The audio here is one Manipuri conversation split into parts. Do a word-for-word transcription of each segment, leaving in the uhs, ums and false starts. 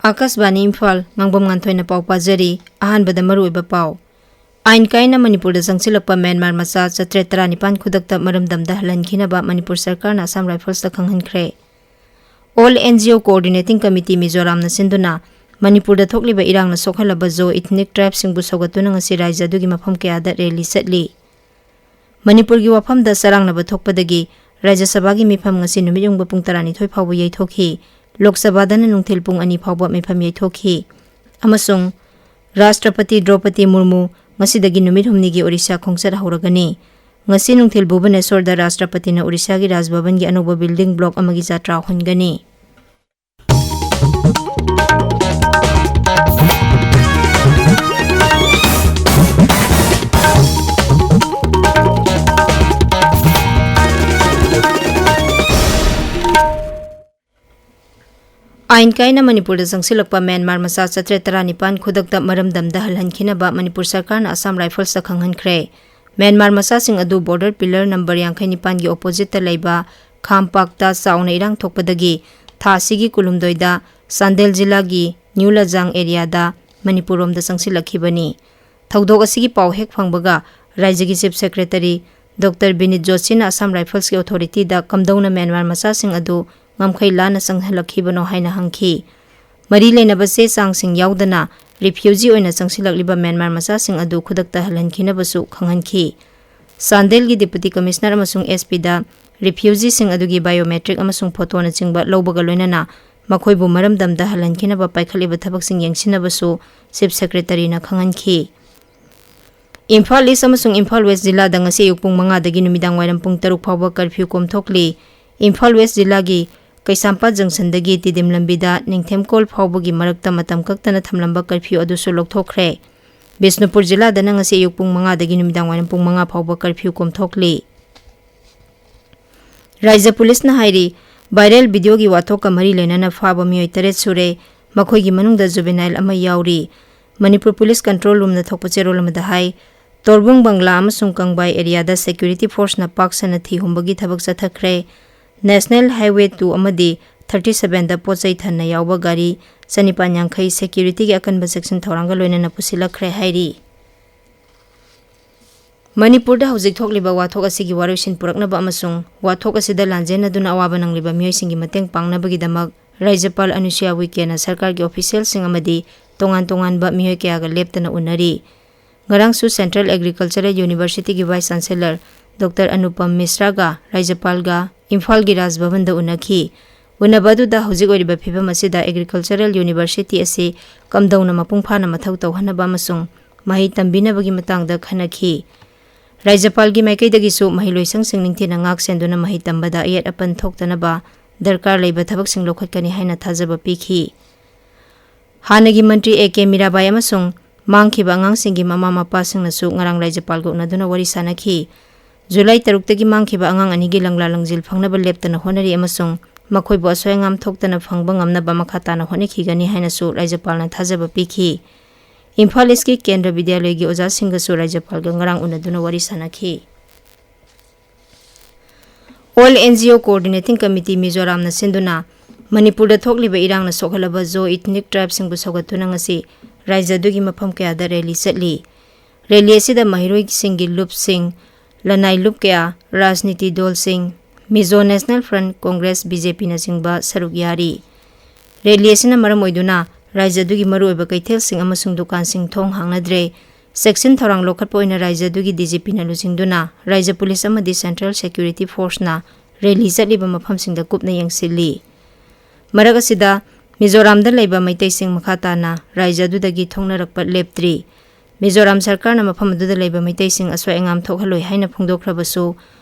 ꯑꯥꯀꯥꯁꯕꯥꯅꯤ ꯏꯝꯐꯥꯜ, ꯉꯥꯡꯕꯝ ꯉꯥꯟꯊꯣꯏꯅ ꯄꯥꯎ ꯄꯥꯖꯔꯤ꯫ ꯑꯍꯥꯟꯕꯗ ꯃꯔꯨꯑꯣꯏꯕ ꯄꯥꯎ꯫ ꯑꯥꯏꯟ ꯀꯥꯏꯅ ꯃꯅꯤꯄꯨꯔꯗ ꯆꯪꯁꯤꯜꯂꯛꯄ ꯃ꯭ꯌꯥꯟꯃꯥꯔ ꯃꯆꯥ ꯆꯥꯇ꯭ꯔꯦꯠ ꯇꯔꯥꯅꯤꯄꯥꯟ ꯈꯨꯗꯛꯇ ꯃꯔꯝꯗꯝꯗ ꯍꯜꯍꯟꯈꯤꯅꯕ ꯃꯅꯤꯄꯨꯔ ꯁꯔꯀꯥꯔꯅ Assam ꯔꯥꯏꯐꯜꯁꯇ ꯈꯪꯍꯟꯈ꯭ꯔꯦ꯫ All and G O coordinating committee ꯃꯤꯖꯣꯔꯥꯝꯅ ꯁꯤꯟꯗꯨꯅ ꯃꯅꯤꯄꯨꯔꯗ ꯊꯣꯛꯂꯤꯕ ꯏꯔꯥꯡꯅ ꯁꯣꯛꯍꯜꯂꯕ ꯖꯣ ꯏꯊꯅꯤꯛ ꯇ꯭ꯔꯥꯏꯕꯁꯤꯡꯕꯨ ꯁꯧꯒꯠꯇꯨꯅ ꯉꯁꯤ ꯔꯥꯏꯖ꯭ꯌ ꯑꯗꯨꯒꯤ ꯃꯐꯝ ꯀꯌꯥꯗ ꯔꯦꯂꯤ ꯆꯠꯂꯤ꯫ ꯃꯅꯤꯄꯨꯔꯒꯤ ꯋꯥꯐꯝꯗ ꯆꯔꯥꯡꯅꯕ ꯊꯣꯛꯄꯗꯒꯤ ꯔꯥꯖ꯭ꯌ ꯁꯚꯥꯒꯤ ꯃꯤꯐꯝ ꯉꯁꯤ ꯅꯨꯃꯤꯠ ꯌꯨꯡꯕ ꯄꯨꯡ ꯇꯔꯥꯅꯤꯊꯣꯏ ꯐꯥꯎꯕ ꯌꯩꯊꯣꯛꯈꯤ꯫ ꯂꯣꯛ ꯁꯚꯥꯗꯅ ꯅꯨꯡꯊꯤꯜ ꯄꯨꯡ ꯑꯅꯤ ꯐꯥꯎꯕ ꯃꯤꯐꯝ ꯌꯩꯊꯣꯛꯈꯤ꯫ ꯑꯃꯁꯨꯡ ꯔꯥꯁꯇ꯭ꯔꯄꯇꯤ ꯗ꯭ꯔꯧꯄꯗꯤ ꯃꯨꯔꯃꯨ ꯉꯁꯤꯗꯒꯤ ꯅꯨꯃꯤꯠ ꯍꯨꯝꯅꯤꯒꯤ ꯑꯣꯔꯤꯁꯥ ꯈꯣꯡꯆꯠ ꯍꯧꯔꯒꯅꯤ꯫ ꯉꯁꯤ ꯅꯨꯡꯊꯤꯜ ꯚꯨꯕꯅꯦꯁ꯭ꯋꯔꯗ ꯔꯥꯁꯇ꯭ꯔꯄꯇꯤꯅ ꯑꯣꯔꯤꯁꯥꯒꯤ ꯔꯥꯖ ꯚꯕꯟꯒꯤ ꯑꯅꯧꯕ ꯕꯤꯜꯗꯤꯡ ꯕ꯭ꯂꯣꯛ ꯑꯃꯒꯤ ꯖꯥꯇ꯭ꯔꯥ ꯍꯨꯟꯒꯅꯤ꯫ ꯑꯥꯏꯟ ꯀꯥꯏꯅ ꯃꯅꯤꯄꯨꯔꯗ ꯆꯪꯁꯤꯜꯂꯛꯄ ꯃ꯭ꯌꯥꯟꯃꯥꯔ ꯃꯆꯥ ꯆꯥꯇ꯭ꯔꯦꯠ ꯇꯔꯥꯅꯤꯄꯥꯟ ꯈꯨꯗꯛꯇ ꯃꯔꯝꯗꯝꯗ ꯍꯜꯍꯟꯈꯤꯅꯕ ꯃꯅꯤꯄꯨꯔ ꯁꯔꯀꯥꯔꯅ ꯑꯁꯥꯝ ꯔꯥꯏꯐꯜꯁꯇ ꯈꯪꯍꯟꯈ꯭ꯔꯦ꯫ ꯃ꯭ꯌꯥꯟꯃꯥꯔ ꯃꯆꯥꯁꯤꯡ ꯑꯗꯨ ꯕꯣꯔꯗꯔ ꯄꯤꯂꯔ ꯅꯝꯕꯔ ꯌꯥꯡꯈꯩ ꯅꯤꯄꯥꯟꯒꯤ ꯑꯣꯄꯣꯖꯤꯠꯇ ꯂꯩꯕ ꯈꯥꯝꯄꯥꯛꯇ ꯆꯥꯎꯅ ꯏꯔꯥꯡ ꯊꯣꯛꯄꯗꯒꯤ ꯊꯥ ꯑꯁꯤꯒꯤ ꯀꯨꯟꯍꯨꯝꯗꯣꯏꯗ ꯆꯥꯟꯗꯦꯜ ꯖꯤꯂꯥꯒꯤ ꯅ꯭ꯌꯨ ꯂꯖꯥꯡ ꯑꯦꯔꯤꯌꯥꯗ ꯃꯅꯤꯄꯨꯔꯔꯣꯝꯗ ꯆꯪꯁꯤꯜꯂꯛꯈꯤꯕꯅꯤ꯫ ꯊꯧꯗꯣꯛ ꯑꯁꯤꯒꯤ ꯄꯥꯎ ꯍꯦꯛ ꯐꯪꯕꯒ ꯔꯥꯖ꯭ꯌꯒꯤ ꯆꯤꯐ ꯁꯦꯀ꯭ꯔꯦꯇꯔꯤ ꯗꯣꯛꯇꯔ ꯕꯤꯅꯤꯠ ꯖꯣꯁꯤꯅ ꯑꯁꯥꯝ ꯔꯥꯏꯐꯜꯁꯀꯤ ꯑꯣꯊꯣꯔꯤꯇꯤꯗ ꯀꯝꯗꯧꯅ ꯃ꯭ꯌꯥꯟꯃꯥꯔ ꯃꯆꯥꯁꯤꯡ ꯑꯗꯨ ꯉꯝꯈꯩ ꯂꯥꯟꯅ ꯆꯪꯍꯜꯂꯛꯈꯤꯕꯅꯣ ꯍꯥꯏꯅ ꯍꯪꯈꯤ꯫ ꯃꯔꯤ ꯂꯩꯅꯕ ꯆꯦ ꯆꯥꯡꯁꯤꯡ ꯌꯥꯎꯗꯅ ꯔꯤꯐ꯭ꯌꯨꯖꯤ ꯑꯣꯏꯅ ꯆꯪꯁꯤꯜꯂꯛꯂꯤꯕ ꯃ꯭ꯌꯥꯟꯃꯥꯔ ꯃꯆꯥꯁꯤꯡ ꯑꯗꯨ ꯈꯨꯗꯛꯇ ꯍꯜꯍꯟꯈꯤꯅꯕꯁꯨ ꯈꯪꯍꯟꯈꯤ꯫ ꯆꯥꯟꯗꯦꯜꯒꯤ ꯗꯤꯄꯨꯇꯤ ꯀꯃꯤꯁꯅꯔ ꯑꯃꯁꯨꯡ ꯑꯦꯁ ꯄꯤꯗ ꯔꯤꯐ꯭ꯌꯨꯖꯤꯁꯤꯡ ꯑꯗꯨꯒꯤ ꯕꯥꯏꯑꯣꯃꯦꯇ꯭ꯔꯤꯛ ꯑꯃꯁꯨꯡ ꯐꯣꯇꯣꯅꯆꯤꯡꯕ ꯂꯧꯕꯒ ꯂꯣꯏꯅꯅ ꯃꯈꯣꯏꯕꯨ ꯃꯔꯝꯗꯝꯗ ꯍꯜꯍꯟꯈꯤꯅꯕ ꯄꯥꯏꯈꯠꯂꯤꯕ ꯊꯕꯛꯁꯤꯡ ꯌꯦꯡꯁꯤꯟꯅꯕꯁꯨ ꯆꯤꯐ ꯁꯦꯀ꯭ꯔꯦꯇꯔꯤꯅ ꯈꯪꯍꯟꯈꯤ꯫ ꯏꯝꯐꯥꯜ ꯏꯁ ꯑꯃꯁꯨꯡ ꯏꯝꯐꯥꯜ ꯋꯦꯁ ꯖꯤꯂꯥꯗ ꯉꯁꯤ ꯑꯌꯨꯛ ꯄꯨꯡ ꯃꯉꯥꯗꯒꯤ ꯅꯨꯃꯤꯗꯥꯡ ꯋꯥꯏꯔꯝ ꯄꯨꯡ ꯇꯔꯨꯛ ꯐꯥꯎꯕ ꯀꯔꯐ꯭ꯌꯨ ꯀꯣꯝꯊꯣꯛꯂꯤ꯫ ꯏꯝꯐꯥꯜ ꯋꯦꯁ ꯖꯤꯂꯥꯒꯤ ꯀꯩꯁꯥꯝꯄꯥꯠ ꯖꯪꯁꯟꯗꯒꯤ ꯇꯤꯗꯤꯝ ꯂꯝꯕꯤꯗ ꯅꯤꯡꯊꯦꯝꯀꯣꯜ ꯐꯥꯎꯕꯒꯤ ꯃꯔꯛꯇ ꯃꯇꯝ ꯀꯛꯇꯅ ꯊꯝꯂꯝꯕ ꯀꯔꯐ꯭ꯌꯨ ꯑꯗꯨꯁꯨ ꯂꯧꯊꯣꯛꯈ꯭ꯔꯦ꯫ ꯕꯤꯁꯅꯨꯄꯨꯔ ꯖꯤꯂꯥꯗꯅ ꯉꯁꯤ ꯑꯌꯨꯛ ꯄꯨꯡ ꯃꯉꯥꯗꯒꯤ ꯅꯨꯃꯤꯗꯥꯡ ꯋꯥꯏꯔꯝ ꯄꯨꯡ ꯃꯉꯥ ꯐꯥꯎꯕ ꯀꯔꯐ꯭ꯌꯨ ꯀꯣꯝꯊꯣꯛꯂꯤ꯫ ꯔꯥꯏꯖ꯭ꯌ ꯄꯨꯂꯤꯁꯅ ꯍꯥꯏꯔꯤ, ꯚꯥꯏꯔꯦꯜ ꯚꯤꯗꯤꯑꯣꯒꯤ ꯋꯥꯊꯣꯛꯀ ꯃꯔꯤ ꯂꯩꯅꯅ ꯐꯥꯕ ꯃꯤꯑꯣꯏ ꯇꯔꯦꯠ ꯁꯨꯔꯦ, ꯃꯈꯣꯏꯒꯤ ꯃꯅꯨꯡꯗ ꯖꯨꯕꯦꯅꯥꯏꯜ ꯑꯃ ꯌꯥꯎꯔꯤ꯫ ꯃꯅꯤꯄꯨꯔ ꯄꯨꯂꯤꯁ ꯀꯟꯇ꯭ꯔꯣꯜ ꯔꯨꯝꯅ ꯊꯣꯛꯄ ꯆꯦꯔꯣꯜ ꯑꯃꯗ ꯍꯥꯏ, ꯇꯣꯔꯕꯨꯡ ꯕꯪꯒ꯭ꯂꯥ ꯑꯃꯁꯨꯡ ꯀꯪꯕꯥꯏ ꯑꯦꯔꯤꯌꯥꯗ ꯁꯦꯀ꯭ꯌꯨꯔꯤꯇꯤ ꯐꯣꯔꯁꯅ ꯄꯥꯛ ꯁꯟꯅ ꯊꯤ ꯍꯨꯝꯕꯒꯤ ꯊꯕꯛ ꯆꯠꯊꯈ꯭ꯔꯦ꯫ ꯅꯦꯁꯅꯦꯜ ꯍꯥꯏꯋꯦ ꯇꯨ ꯑꯃꯗꯤ ꯊꯥꯔꯇꯤ ꯁꯕꯦꯟꯗ ꯄꯣꯠ ꯆꯩ ꯊꯟꯅ ꯌꯥꯎꯕ ꯒꯥꯔꯤ ꯆꯅꯤꯄꯥꯟ ꯌꯥꯡꯈꯩ ꯁꯦꯀ꯭ꯌꯨꯔꯤꯇꯤꯒꯤ ꯑꯀꯟꯕ ꯆꯦꯛꯁꯤꯟ ꯊꯧꯔꯥꯡꯒ ꯂꯣꯏꯅꯅ ꯄꯨꯁꯤꯜꯂꯛꯈ꯭ꯔꯦ ꯍꯥꯏꯔꯤ꯫ ꯃꯅꯤꯄꯨꯔꯗ ꯍꯧꯖꯤꯛ ꯊꯣꯛꯂꯤꯕ ꯋꯥꯊꯣꯛ ꯑꯁꯤꯒꯤ ꯋꯥꯔꯣꯏꯁꯤꯟ ꯄꯨꯔꯛꯅꯕ ꯑꯃꯁꯨꯡ ꯋꯥꯊꯣꯛ ꯑꯁꯤꯗ ꯂꯥꯟꯖꯦꯟꯅꯗꯨꯅ ꯑꯋꯥꯕ ꯅꯪꯂꯤꯕ ꯃꯤꯑꯣꯏꯁꯤꯡꯒꯤ ꯃꯇꯦꯡ ꯄꯥꯡꯅꯕꯒꯤꯗꯃꯛ ꯔꯥꯖ꯭ꯌꯄꯥꯜ ꯑꯅꯨꯁꯨꯌꯥ ꯎꯏꯀꯦꯅ ꯁꯔꯀꯥꯔꯒꯤ ꯑꯣꯐꯤꯁꯤꯌꯦꯜꯁꯤꯡ ꯑꯃꯗꯤ ꯇꯣꯉꯥꯟ ꯇꯣꯉꯥꯟꯕ ꯃꯤꯑꯣꯏ ꯀꯌꯥꯒ ꯂꯦꯞꯇꯅ ꯎꯅꯔꯤ꯫ ꯉꯔꯥꯡꯁꯨ Central Agricultural Universityꯒꯤ Vice Chancellor Doctor Anupam ꯃꯤꯁ꯭ꯔꯥꯒ ꯔꯥꯖ꯭ꯌꯄꯥꯜꯒ ꯏꯝꯐꯥꯜꯒꯤ ꯔꯥꯖ ꯚꯕꯟꯗ ꯎꯅꯈꯤ꯫ ꯎꯅꯕ ꯑꯗꯨꯗ ꯍꯧꯖꯤꯛ ꯑꯣꯏꯔꯤꯕ ꯐꯤꯕꯝ ꯑꯁꯤꯗ Agricultural University ꯑꯁꯤ ꯀꯝꯗꯧꯅ ꯃꯄꯨꯡ ꯐꯥꯅ ꯃꯊꯧ ꯇꯧꯍꯟꯅꯕ ꯑꯃꯁꯨꯡ ꯃꯍꯩ ꯇꯝꯕꯤꯅꯕꯒꯤ ꯃꯇꯥꯡꯗ ꯈꯟꯅꯈꯤ꯫ ꯔꯥꯖ꯭ꯌꯄꯥꯜꯒꯤ ꯃꯥꯏꯀꯩꯗꯒꯤꯁꯨ ꯃꯍꯩꯂꯣꯏꯁꯪꯁꯤꯡ ꯅꯤꯡꯊꯤꯅ ꯉꯥꯛ ꯁꯦꯟꯗꯨꯅ ꯃꯍꯩ ꯇꯝꯕꯗ ꯑꯌꯦꯠ ꯑꯄꯟ ꯊꯣꯛꯇꯅꯕ ꯗꯔꯀꯥꯔ ꯂꯩꯕ ꯊꯕꯛꯁꯤꯡ ꯂꯧꯈꯠꯀꯅꯤ ꯍꯥꯏꯅ ꯊꯥꯖꯕ ꯄꯤꯈꯤ꯫ ꯍꯥꯟꯅꯒꯤ ꯃꯟꯇ꯭ꯔꯤ ꯑꯦ ꯀꯦ ꯃꯤꯔꯥꯕꯥꯏ ꯑꯃꯁꯨꯡ ꯃꯥꯡꯈꯤꯕ ꯑꯉꯥꯡꯁꯤꯡꯒꯤ ꯃꯃꯥ ꯃꯄꯥꯁꯤꯡꯅꯁꯨ ꯉꯔꯥꯡ ꯔꯥꯖ꯭ꯌꯄꯥꯜꯒ ꯎꯅꯗꯨꯅ ꯋꯥꯔꯤ ꯁꯥꯅꯈꯤ꯫ ꯖꯨꯂꯥꯏ ꯇꯔꯨꯛꯇꯒꯤ ꯃꯥꯡꯈꯤꯕ ꯑꯉꯥꯡ ꯑꯅꯤꯒꯤ ꯂꯪꯂꯥ ꯂꯪꯖꯤꯜ ꯐꯪꯅꯕ ꯂꯦꯞꯇꯅ ꯍꯣꯠꯅꯔꯤ ꯑꯃꯁꯨꯡ ꯃꯈꯣꯏꯕꯨ ꯑꯁꯣꯏ ꯑꯉꯥꯝ ꯊꯣꯛꯇꯅ ꯐꯪꯕ ꯉꯝꯅꯕ ꯃꯈꯥ ꯇꯥꯅ ꯍꯣꯠꯅꯈꯤꯒꯅꯤ ꯍꯥꯏꯅꯁꯨ ꯔꯥꯖ꯭ꯌꯄꯥꯜꯅ ꯊꯥꯖꯕ ꯄꯤꯈꯤ꯫ ꯏꯝꯐꯥꯜ ꯏꯁꯀꯤ ꯀꯦꯟꯗ꯭ꯔ ꯕꯤꯗ꯭ꯌꯥꯂꯌꯒꯤ ꯑꯣꯖꯥꯁꯤꯡꯒꯁꯨ ꯔꯥꯖ꯭ꯌꯄꯥꯜꯒ ꯉꯔꯥꯡ ꯎꯅꯗꯨꯅ ꯋꯥꯔꯤ ꯁꯥꯅꯈꯤ꯫ All N G O Coordinating Committee ꯃꯤꯖꯣꯔꯥꯝꯅ ꯁꯤꯟꯗꯨꯅ ꯃꯅꯤꯄꯨꯔꯗ ꯊꯣꯛꯂꯤꯕ ꯏꯔꯥꯡꯅ ꯁꯣꯛꯍꯜꯂꯕ ꯖꯣ ꯏꯊꯅꯤꯛ ꯇ꯭ꯔꯥꯏꯕꯁꯤꯡꯕꯨ ꯁꯧꯒꯠꯇꯨꯅ ꯉꯁꯤ ꯔꯥꯖ꯭ꯌ ꯑꯗꯨꯒꯤ ꯃꯐꯝ ꯀꯌꯥꯗ ꯔꯦꯂꯤ ꯆꯠꯂꯤ꯫ ꯔꯦꯂꯤ ꯑꯁꯤꯗ ꯃꯍꯩꯔꯣꯏꯁꯤꯡꯒꯤ ꯂꯨꯞꯁꯤꯡ, ꯂꯅꯥꯏ ꯂꯨꯞ ꯀꯌꯥ, ꯔꯥꯖꯅꯤꯇꯤ ꯗꯜꯁꯤꯡ, Mizo National Front, Congress, B J Pꯅꯆꯤꯡꯕ ꯁꯔꯨꯛ ꯌꯥꯔꯤ꯫ ꯔꯦꯂꯤ ꯑꯁꯤꯅ ꯃꯔꯝ ꯑꯣꯏꯗꯨꯅ ꯔꯥꯖ꯭ꯌ ꯑꯗꯨꯒꯤ ꯃꯔꯨꯑꯣꯏꯕ ꯀꯩꯊꯦꯜꯁꯤꯡ ꯑꯃꯁꯨꯡ ꯗꯨꯀꯥꯟꯁꯤꯡ ꯊꯣꯡ ꯍꯥꯡꯅꯗ꯭ꯔꯦ꯫ ꯆꯦꯛꯁꯤꯟ ꯊꯧꯔꯥꯡ ꯂꯧꯈꯠꯄ ꯑꯣꯏꯅ ꯔꯥꯖ꯭ꯌ ꯑꯗꯨꯒꯤ D G Pꯅ ꯂꯨꯆꯤꯡꯗꯨꯅ ꯔꯥꯖ꯭ꯌ ꯄꯨꯂꯤꯁ ꯑꯃꯗꯤ Central Security Forceꯅ ꯔꯦꯂꯤ ꯆꯠꯂꯤꯕ ꯃꯐꯝꯁꯤꯡꯗ ꯀꯨꯞꯅ ꯌꯦꯡꯁꯤꯜꯂꯤ꯫ ꯃꯔꯛ ꯑꯁꯤꯗ, ꯃꯤꯖꯣꯔꯥꯝꯗ ꯂꯩꯕ ꯃꯩꯇꯩꯁꯤꯡ ꯃꯈꯥ ꯇꯥꯅ ꯔꯥꯖ꯭ꯌ ꯑꯗꯨꯗꯒꯤ ꯊꯣꯛꯅꯔꯛꯄ ꯂꯦꯞꯇ꯭ꯔꯤ꯫ ꯃꯤꯖꯣꯔꯥꯝ ꯁꯔꯀꯥꯔꯅ ꯃꯐꯝ ꯑꯗꯨꯗ ꯂꯩꯕ ꯃꯩꯇꯩꯁꯤꯡ ꯑꯁꯣꯏ ꯑꯉꯥꯝ ꯊꯣꯛꯍꯜꯂꯣꯏ ꯍꯥꯏꯅ ꯐꯣꯡꯗꯣꯛꯈ꯭ꯔꯕꯁꯨ,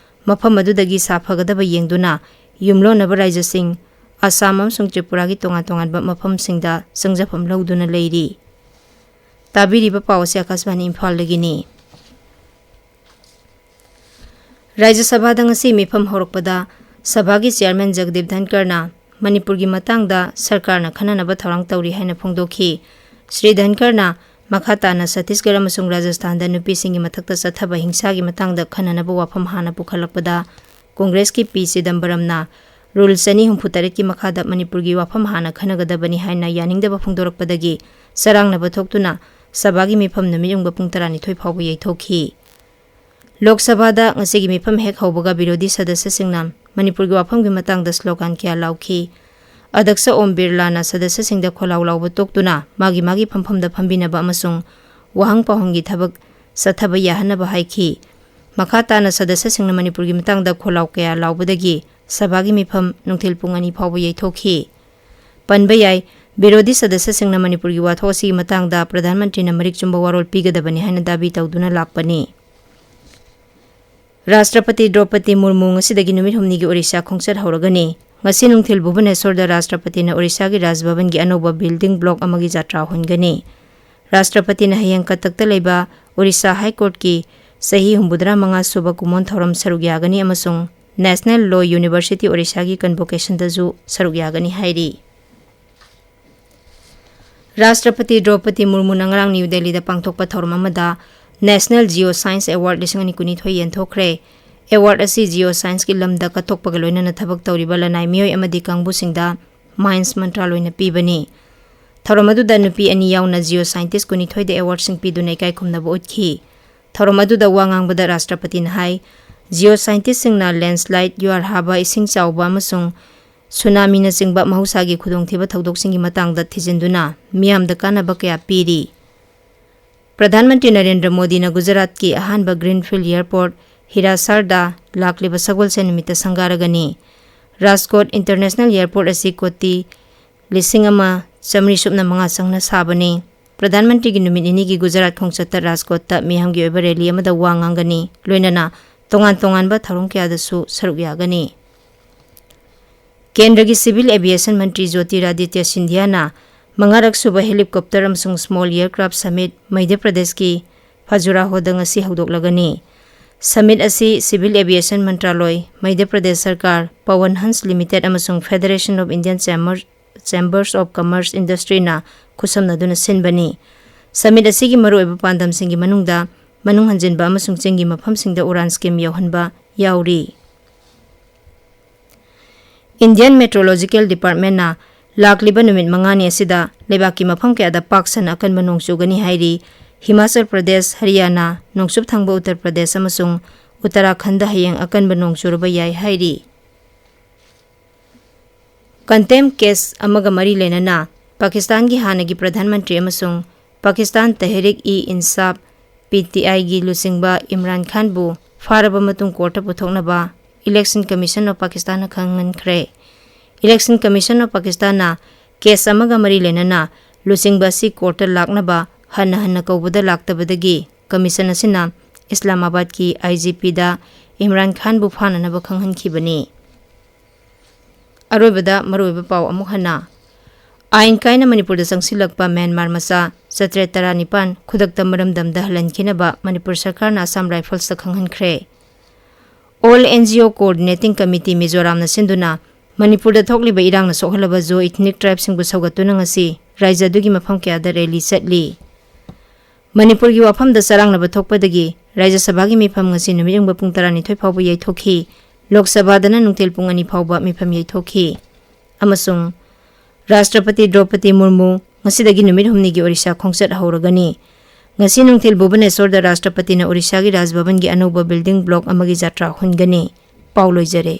ꯃꯐꯝ ꯑꯗꯨꯗꯒꯤ ꯁꯥꯐꯒꯗꯕ ꯌꯦꯡꯗꯨꯅ ꯌꯨꯝꯂꯣꯟꯅꯕ ꯔꯥꯖ꯭ꯌꯁꯤꯡ ꯑꯁꯥꯝ ꯑꯃꯁꯨꯡ ꯇ꯭ꯔꯤꯄꯨꯔꯥꯒꯤ ꯇꯣꯉꯥꯟ ꯇꯣꯉꯥꯟꯕ ꯃꯐꯝꯁꯤꯡꯗ ꯆꯪꯖꯐꯝ ꯂꯧꯗꯨꯅ ꯂꯩꯔꯤ꯫ ꯇꯥꯕꯤꯔꯤꯕ ꯄꯥꯎ ꯑꯁꯤ ꯑꯀꯥꯁꯕꯥꯅꯤ ꯏꯝꯐꯥꯜꯗꯒꯤꯅꯤ꯫ ꯔꯥꯖ꯭ꯌ ꯁꯚꯥꯗ ꯉꯁꯤ ꯃꯤꯐꯝ ꯍꯧꯔꯛꯄꯗ ꯁꯚꯥꯒꯤ ꯆꯤꯌꯥꯔꯃꯦꯟ ꯖꯒꯗꯤꯞ ꯙꯟꯀꯔꯅ ꯃꯅꯤꯄꯨꯔꯒꯤ ꯃꯇꯥꯡꯗ ꯁꯔꯀꯥꯔꯅ ꯈꯟꯅꯅꯕ ꯊꯧꯔꯥꯡ ꯇꯧꯔꯤ ꯍꯥꯏꯅ ꯐꯣꯡꯗꯣꯛꯈꯤ꯫ ꯁ꯭ꯔꯤ ꯙꯟꯀꯔꯅ ꯃꯈꯥ ꯇꯥꯅ ꯁꯠꯇꯤꯁꯒꯔ ꯑꯃꯁꯨꯡ ꯔꯥꯖꯁꯊꯥꯟꯗ ꯅꯨꯄꯤꯁꯤꯡꯒꯤ ꯃꯊꯛꯇ ꯆꯠꯊꯕ ꯍꯤꯡꯁꯥꯒꯤ ꯃꯇꯥꯡꯗ ꯈꯟꯅꯅꯕ ꯋꯥꯐꯝ ꯍꯥꯟꯅ ꯄꯨꯈꯠꯂꯛꯄꯗ ꯀꯣꯡꯒ꯭ꯔꯦꯁꯀꯤ ꯄꯤ ꯆꯤꯗꯝꯕꯔꯝꯅ ꯔꯨꯜ ꯆꯅꯤ ꯍꯨꯝꯐꯨ ꯇꯔꯦꯠꯀꯤ ꯃꯈꯥꯗ ꯃꯅꯤꯄꯨꯔꯒꯤ ꯋꯥꯐꯝ ꯍꯥꯟꯅ ꯈꯟꯅꯒꯗꯕꯅꯤ ꯍꯥꯏꯅ ꯌꯥꯅꯤꯡꯗꯕ ꯐꯣꯡꯗꯣꯔꯛꯄꯗꯒꯤ ꯆꯔꯥꯡꯅꯕ ꯊꯣꯛꯇꯨꯅ ꯁꯚꯥꯒꯤ ꯃꯤꯐꯝ ꯅꯨꯃꯤꯠ ꯌꯨꯡꯕ ꯄꯨꯡ ꯇꯔꯥꯅꯤꯊꯣꯏ ꯐꯥꯎꯕ ꯌꯩꯊꯣꯛꯈꯤ꯫ ꯂꯣꯛ ꯁꯚꯥꯗ ꯉꯁꯤꯒꯤ ꯃꯤꯐꯝ ꯍꯦꯛ ꯍꯧꯕꯒ ꯕꯤꯔꯣꯙꯤ ꯁꯗꯁ꯭ꯌꯁꯤꯡꯅ ꯃꯅꯤꯄꯨꯔꯒꯤ ꯋꯥꯐꯝꯒꯤ ꯃꯇꯥꯡꯗ ꯁ꯭ꯂꯣꯒꯥꯟ ꯀꯌꯥ ꯂꯥꯎꯈꯤ꯫ ꯑꯗꯛꯁ ꯑꯣꯝ ꯕꯤꯔꯂꯥꯅ ꯁꯗꯁ꯭ꯌꯁꯤꯡꯗ ꯈꯣꯜꯂꯥꯎ ꯂꯥꯎꯕ ꯇꯣꯛꯇꯨꯅ ꯃꯥꯒꯤ ꯃꯥꯒꯤ ꯐꯝꯐꯝꯗ ꯐꯝꯕꯤꯅꯕ ꯑꯃꯁꯨꯡ ꯋꯥꯍꯪ ꯄꯥꯎꯍꯪꯒꯤ ꯊꯕꯛ ꯆꯠꯊꯕ ꯌꯥꯍꯟꯅꯕ ꯍꯥꯏꯈꯤ꯫ ꯃꯈꯥ ꯇꯥꯅ ꯁꯗꯁ꯭ꯌꯁꯤꯡꯅ ꯃꯅꯤꯄꯨꯔꯒꯤ ꯃꯇꯥꯡꯗ ꯈꯣꯜꯂꯥꯎ ꯀꯌꯥ ꯂꯥꯎꯕꯗꯒꯤ ꯁꯚꯥꯒꯤ ꯃꯤꯐꯝ ꯅꯨꯡꯊꯤꯜ ꯄꯨꯡ ꯑꯅꯤ ꯐꯥꯎꯕ ꯌꯩꯊꯣꯛꯈꯤ꯫ ꯄꯟꯕ ꯌꯥꯏ, ꯕꯤꯔꯣꯙꯤ ꯁꯗꯁ꯭ꯌꯁꯤꯡꯅ ꯃꯅꯤꯄꯨꯔꯒꯤ ꯋꯥꯊꯣꯛ ꯑꯁꯤꯒꯤ ꯃꯇꯥꯡꯗ ꯄ꯭ꯔꯙꯥꯟ ꯃꯟꯇ꯭ꯔꯤꯅ ꯃꯔꯤꯛ ꯆꯨꯝꯕ ꯋꯥꯔꯣꯜ ꯄꯤꯒꯗꯕꯅꯤ ꯍꯥꯏꯅ ꯗꯥꯕꯤ ꯇꯧꯗꯨꯅ ꯂꯥꯛꯄꯅꯤ꯫ ꯔꯥꯁꯇ꯭ꯔꯄꯇꯤ ꯗ꯭ꯔꯧꯄꯗꯤ ꯃꯨꯔꯃꯨ ꯉꯁꯤꯗꯒꯤ ꯅꯨꯃꯤꯠ ꯍꯨꯝꯅꯤꯒꯤ ꯑꯣꯔꯤꯁꯥ ꯈꯣꯡꯆꯠ ꯍꯧꯔꯒꯅꯤ꯫ ꯉꯁꯤ ꯅꯨꯡꯊꯤꯜ ꯚꯨꯕꯅꯦꯁꯣꯔꯗ ꯔꯥꯁꯇ꯭ꯔꯄꯇꯤꯅ ꯑꯣꯔꯤꯁꯥꯒꯤ ꯔꯥꯖꯚꯕꯟꯒꯤ ꯑꯅꯧꯕ ꯕꯤꯜꯗꯤꯡ ꯕ꯭ꯂꯣꯛ ꯑꯃꯒꯤ ꯖꯥꯇ꯭ꯔꯥ ꯍꯣꯟꯒꯅꯤ꯫ ꯔꯥꯁꯇ꯭ꯔꯄꯇꯤꯅ ꯍꯌꯦꯡ ꯀꯇꯛꯇ ꯂꯩꯕ ꯑꯣꯔꯤꯁꯥ ꯍꯥꯏ ꯀꯣꯔꯠꯀꯤ ꯆꯍꯤ ꯍꯨꯝꯐꯨꯇꯔꯥ ꯃꯉꯥ ꯁꯨꯕ ꯀꯨꯃꯣꯟ ꯊꯧꯔꯝ ꯁꯔꯨꯛ ꯌꯥꯒꯅꯤ ꯑꯃꯁꯨꯡ ꯅꯦꯁꯅꯦꯜ ꯂꯣ ꯌꯨꯅꯤꯚꯔꯁꯤꯇꯤ ꯑꯣꯔꯤꯁꯥꯒꯤ ꯀꯟꯚꯣꯀꯦꯁꯟꯗꯁꯨ ꯁꯔꯨꯛ ꯌꯥꯒꯅꯤ ꯍꯥꯏꯔꯤ꯫ ꯔꯥꯁꯇ꯭ꯔꯄꯇꯤ ꯗ꯭ꯔꯧꯄꯗꯤ ꯃꯨꯔꯃꯨꯅ ꯉꯔꯥꯡ ꯅ꯭ꯌꯨ ꯗꯦꯜꯂꯤꯗ ꯄꯥꯡꯊꯣꯛꯄ ꯊꯧꯔꯝ ꯑꯃꯗ ꯅꯦꯁꯅꯦꯜ ꯖꯤꯑꯣ ꯁꯥꯏꯟꯁ ꯑꯦꯋꯥꯔꯗ ꯂꯤꯁꯤꯡ ꯑꯅꯤ ꯀꯨꯟꯅꯤꯊꯣꯏ ꯌꯦꯟꯊꯣꯛꯈ꯭ꯔꯦ꯫ ꯑꯦꯋꯥꯔꯗ ꯑꯁꯤ ꯖꯤꯑꯣ ꯁꯥꯏꯟꯁꯀꯤ ꯂꯝꯗ ꯀꯠꯊꯣꯛꯄꯒ ꯂꯣꯏꯅꯅ ꯊꯕꯛ ꯇꯧꯔꯤꯕ ꯂꯅꯥꯏ ꯃꯤꯑꯣꯏ ꯑꯃꯗꯤ ꯀꯥꯡꯕꯨꯁꯤꯡꯗ ꯃꯥꯏꯟꯁ ꯃꯟꯇ꯭ꯔꯥꯂꯣꯏꯅ ꯄꯤꯕꯅꯤ꯫ ꯊꯧꯔꯝ ꯑꯗꯨꯗ ꯅꯨꯄꯤ ꯑꯅꯤ ꯌꯥꯎꯅ ꯖꯤꯑꯣ ꯁꯥꯏꯟꯇꯤꯁ ꯀꯨꯟꯅꯤꯊꯣꯏꯗ ꯑꯦꯋꯥꯔꯗꯁꯤꯡ ꯄꯤꯗꯨꯅ ꯏꯀꯥꯏ ꯈꯨꯝꯅꯕ ꯎꯠꯈꯤ꯫ ꯊꯧꯔꯝ ꯑꯗꯨꯗ ꯋꯥ ꯉꯥꯡꯕꯗ ꯔꯥꯁꯇ꯭ꯔꯄꯇꯤꯅ ꯍꯥꯏ, ꯖꯤꯑꯣ ꯁꯥꯏꯟꯇꯤꯁꯁꯤꯡꯅ ꯂꯦꯟꯁꯂꯥꯏꯠ, ꯌꯨꯍꯥꯔ ꯍꯥꯕ, ꯏꯁꯤꯡ ꯆꯥꯎꯕ ꯑꯃꯁꯨꯡ ꯁꯨꯅꯥꯃꯤꯅꯆꯤꯡꯕ ꯃꯍꯧꯁꯥꯒꯤ ꯈꯨꯗꯣꯡꯊꯤꯕ ꯊꯧꯗꯣꯛꯁꯤꯡꯒꯤ ꯃꯇꯥꯡꯗ ꯊꯤꯖꯤꯟꯗꯨꯅ ꯃꯤꯌꯥꯝꯗ ꯀꯥꯟꯅꯕ ꯀꯌꯥ ꯄꯤꯔꯤ꯫ ꯄ꯭ꯔꯙꯥꯟ ꯃꯟꯇ꯭ꯔꯤ ꯅꯔꯦꯟꯗ꯭ꯔ ꯃꯣꯗꯤꯅ ꯒꯨꯖꯔꯥꯠꯀꯤ ꯑꯍꯥꯟꯕ ꯒ꯭ꯔꯤꯟꯐꯤꯜꯗ ꯑꯦꯌꯔꯄꯣꯔꯠ ꯍꯤꯔꯥꯁꯥꯔꯗ ꯂꯥꯛꯂꯤꯕ ꯁꯒꯣꯜꯁꯦꯟ ꯅꯨꯃꯤꯠꯇ ꯁꯪꯒꯥꯔꯒꯅꯤ꯫ ꯔꯥꯖꯀꯣꯠ ꯏꯟꯇꯔꯅꯦꯁꯅꯦꯜ ꯑꯦꯌꯔꯄꯣꯔꯠ ꯑꯁꯤ ꯀꯣꯇꯤ ꯂꯤꯁꯤꯡ ꯑꯃ ꯆꯥꯃꯔꯤ ꯁꯨꯞꯅ ꯃꯉꯥ ꯆꯪꯅ ꯁꯥꯕꯅꯤ꯫ ꯄ꯭ꯔꯙꯥꯟ ꯃꯟꯇ꯭ꯔꯤꯒꯤ ꯅꯨꯃꯤꯠ ꯅꯤꯅꯤꯒꯤ ꯒꯨꯖꯔꯥꯠ ꯈꯣꯡꯆꯠꯇ ꯔꯥꯖꯀꯣꯠꯇ ꯃꯤꯌꯥꯝꯒꯤ ꯑꯣꯏꯕ ꯔꯦꯂꯤ ꯑꯃꯗ ꯋꯥ ꯉꯥꯡꯒꯅꯤ, ꯂꯣꯏꯅꯅ ꯇꯣꯉꯥꯟ ꯇꯣꯉꯥꯟꯕ ꯊꯧꯔꯝ ꯀꯌꯥꯗꯁꯨ ꯁꯔꯨꯛ ꯌꯥꯒꯅꯤ꯫ ꯀꯦꯟꯗ꯭ꯔꯒꯤ ꯁꯤꯚꯤꯜ ꯑꯦꯚꯤꯌꯦꯁꯟ ꯃꯟꯇ꯭ꯔꯤ ꯖꯣꯇꯤꯔꯥꯗꯤꯇ꯭ꯌ ꯁꯤꯟꯙꯤꯌꯥꯅ ꯃꯉꯥꯔꯛ ꯁꯨꯕ ꯍꯦꯂꯤꯀꯣꯞꯇꯔ ꯑꯃꯁꯨꯡ ꯁ꯭ꯃꯣꯜ ꯑꯦꯌꯔꯀ꯭ꯔꯥꯐ ꯁꯃꯤꯠ ꯃꯙ꯭ꯌ ꯄ꯭ꯔꯗꯦꯁꯀꯤ ꯐꯖꯨꯔꯥꯍꯣꯗ ꯉꯁꯤ ꯍꯧꯗꯣꯛꯂꯒꯅꯤ꯫ ꯁꯃꯤꯠ ꯑꯁꯤ ꯁꯤꯚꯤꯜ ꯑꯦꯚꯤꯌꯦꯁꯟ ꯃꯟꯇ꯭ꯔꯥꯂꯣꯏ, ꯃꯙ꯭ꯌ ꯄ꯭ꯔꯗꯦꯁ ꯁꯔꯀꯥꯔ, ꯄꯋꯟ ꯍꯟꯁ ꯂꯤꯃꯤꯇꯦꯗ ꯑꯃꯁꯨꯡ federation of Indian chamber, chambers of commerce ꯏꯟꯗꯁꯇ꯭ꯔꯤꯅ ꯈꯨꯠꯁꯝꯅꯗꯨꯅ ꯁꯤꯟꯕꯅꯤ꯫ ꯁꯃꯤꯠ ꯑꯁꯤꯒꯤ ꯃꯔꯨꯑꯣꯏꯕ ꯄꯥꯟꯗꯝꯁꯤꯡꯒꯤ ꯃꯅꯨꯡꯗ ꯃꯅꯨꯡ ꯍꯟꯖꯤꯟꯕ ꯑꯃꯁꯨꯡ ꯆꯤꯡꯒꯤ ꯃꯐꯝꯁꯤꯡꯗ ꯎꯔꯥꯟ ꯁ꯭ꯀꯤꯝ ꯌꯧꯍꯟꯕ ꯌꯥꯎꯔꯤ꯫ Indian Meteorological Departmentꯅ ꯂꯥꯛꯂꯤꯕ ꯅꯨꯃꯤꯠ ꯃꯉꯥꯅꯤ ꯑꯁꯤꯗ ꯂꯩꯕꯥꯛꯀꯤ ꯃꯐꯝ ꯀꯌꯥꯗ ꯄꯥꯛ ꯁꯟꯅ ꯑꯀꯟꯕ ꯅꯣꯡ ꯆꯨꯒꯅꯤ ꯍꯥꯏꯔꯤ꯫ ꯍꯤꯃꯥꯆꯜ ꯄ꯭ꯔꯗꯦꯁ, ꯍꯔꯤꯌꯥꯅꯥ, ꯅꯣꯡꯆꯨꯞ ꯊꯪꯕ ꯎꯠꯇꯔ ꯄ꯭ꯔꯗꯦꯁ ꯑꯃꯁꯨꯡ ꯎꯠꯇꯔꯥꯈꯟꯗ ꯍꯌꯦꯡ ꯑꯀꯟꯕ ꯅꯣꯡ ꯆꯨꯔꯕ ꯌꯥꯏ ꯍꯥꯏꯔꯤ꯫ Contempt case ꯑꯃꯒ ꯃꯔꯤ ꯂꯩꯅꯅ ꯄꯥꯀꯤꯁꯇꯥꯟꯒꯤ ꯍꯥꯟꯅꯒꯤ ꯄ꯭ꯔꯙꯥꯟ ꯃꯟꯇ꯭ꯔꯤ ꯑꯃꯁꯨꯡ ꯄꯥꯀꯤꯁꯇꯥꯟ ꯇꯦꯍꯔꯤꯛ-ꯏ-ꯏꯟꯁꯥꯐ, ꯄꯤ ꯇꯤ ꯑꯥꯏꯒꯤ ꯂꯨꯆꯤꯡꯕ ꯏꯝꯔꯥꯟ ꯈꯥꯟꯕꯨ ꯐꯥꯔꯕ ꯃꯇꯨꯡ ꯀꯣꯔꯠꯇ ꯄꯨꯊꯣꯛꯅꯕ Election Commission of Pakistanꯅ ꯈꯪꯍꯟꯈ꯭ꯔꯦ꯫ Election Commission of Pakistanꯅ case ꯑꯃꯒ ꯃꯔꯤ ꯂꯩꯅꯅ ꯂꯨꯆꯤꯡꯕ ꯑꯁꯤ ꯀꯣꯔꯠꯇ ꯂꯥꯛꯅꯕ ꯍꯟꯅ ꯍꯟꯅ ꯀꯧꯕꯗ ꯂꯥꯛꯇꯕꯗꯒꯤ commission ꯑꯁꯤꯅ ꯏꯁꯂꯥꯃꯥꯕꯥꯗꯀꯤ ꯑꯥꯏ ꯖꯤ ꯄꯤꯗ ꯏꯝꯔꯥꯟ ꯈꯥꯟꯕꯨ ꯐꯥꯅꯅꯕ ꯈꯪꯍꯟꯈꯤꯕꯅꯤ꯫ ꯑꯔꯣꯏꯕꯗ ꯃꯔꯨꯑꯣꯏꯕ ꯄꯥꯎ ꯑꯃꯨꯛ ꯍꯟꯅ꯫ ꯑꯥꯏꯟ ꯀꯥꯏꯅ ꯃꯅꯤꯄꯨꯔꯗ ꯆꯪꯁꯤꯜꯂꯛꯄ ꯃ꯭ꯌꯥꯟꯃꯥꯔ ꯃꯆꯥ ꯆꯥꯇ꯭ꯔꯦꯠ ꯇꯔꯥꯅꯤꯄꯥꯟ ꯈꯨꯗꯛꯇ ꯃꯔꯝꯗꯝꯗ ꯍꯜꯍꯟꯈꯤꯅꯕ ꯃꯅꯤꯄꯨꯔ ꯁꯔꯀꯥꯔꯅ Assam ꯔꯥꯏꯐꯜꯁꯇ ꯈꯪꯍꯟꯈ꯭ꯔꯦ꯫ All N G O Coordinating Committee ꯃꯤꯖꯣꯔꯥꯝꯅ ꯁꯤꯟꯗꯨꯅ ꯃꯅꯤꯄꯨꯔꯗ ꯊꯣꯛꯂꯤꯕ ꯏꯔꯥꯡꯅ ꯁꯣꯛꯍꯜꯂꯕ Zo ethnic tribeꯁꯤꯡꯕꯨ ꯁꯧꯒꯠꯇꯨꯅ ꯉꯁꯤ ꯔꯥꯏꯖ꯭ꯌ ꯑꯗꯨꯒꯤ ꯃꯐꯝ ꯀꯌꯥꯗ rally ꯆꯠꯂꯤ꯫ ꯃꯅꯤꯄꯨꯔꯒꯤ ꯋꯥꯐꯝꯗ ꯆꯔꯥꯡꯅꯕ ꯊꯣꯛꯄꯗꯒꯤ ꯔꯥꯏꯖ꯭ꯌ ꯁꯚꯥꯒꯤ ꯃꯤꯐꯝ ꯉꯁꯤ ꯅꯨꯃꯤꯠ ꯌꯨꯡꯕ ꯄꯨꯡ ꯇꯔꯥꯅꯤꯊꯣꯏ ꯐꯥꯎꯕ ꯌꯩꯊꯣꯛꯈꯤ꯫ ꯂꯣꯛ ꯁꯚꯥꯗꯅ ꯅꯨꯡꯊꯤꯜ ꯄꯨꯡ ꯑꯅꯤ ꯐꯥꯎꯕ ꯃꯤꯐꯝ ꯌꯩꯊꯣꯛꯈꯤ꯫ ꯑꯃꯁꯨꯡ ꯔꯥꯁꯇ꯭ꯔꯄꯇꯤ ꯗ꯭ꯔꯧꯄꯗꯤ ꯃꯨꯔꯃꯨ ꯉꯁꯤꯗꯒꯤ ꯅꯨꯃꯤꯠ ꯍꯨꯝꯅꯤꯒꯤ ꯑꯣꯔꯤꯁꯥ ꯈꯣꯡꯆꯠ ꯍꯧꯔꯒꯅꯤ꯫ ꯉꯁꯤ ꯅꯨꯡꯊꯤꯜ ꯚꯨꯕꯅꯦꯁ꯭ꯋꯔꯗ ꯔꯥꯁꯇ꯭ꯔꯄꯇꯤꯅ ꯑꯣꯔꯤꯁꯥꯒꯤ ꯔꯥꯖꯚꯕꯟꯒꯤ ꯑꯅꯧꯕ building block ꯑꯃꯒꯤ ꯖꯥꯇ꯭ꯔꯥ ꯍꯨꯟꯒꯅꯤ꯫ ꯄꯥꯎ ꯂꯣꯏꯖꯔꯦ꯫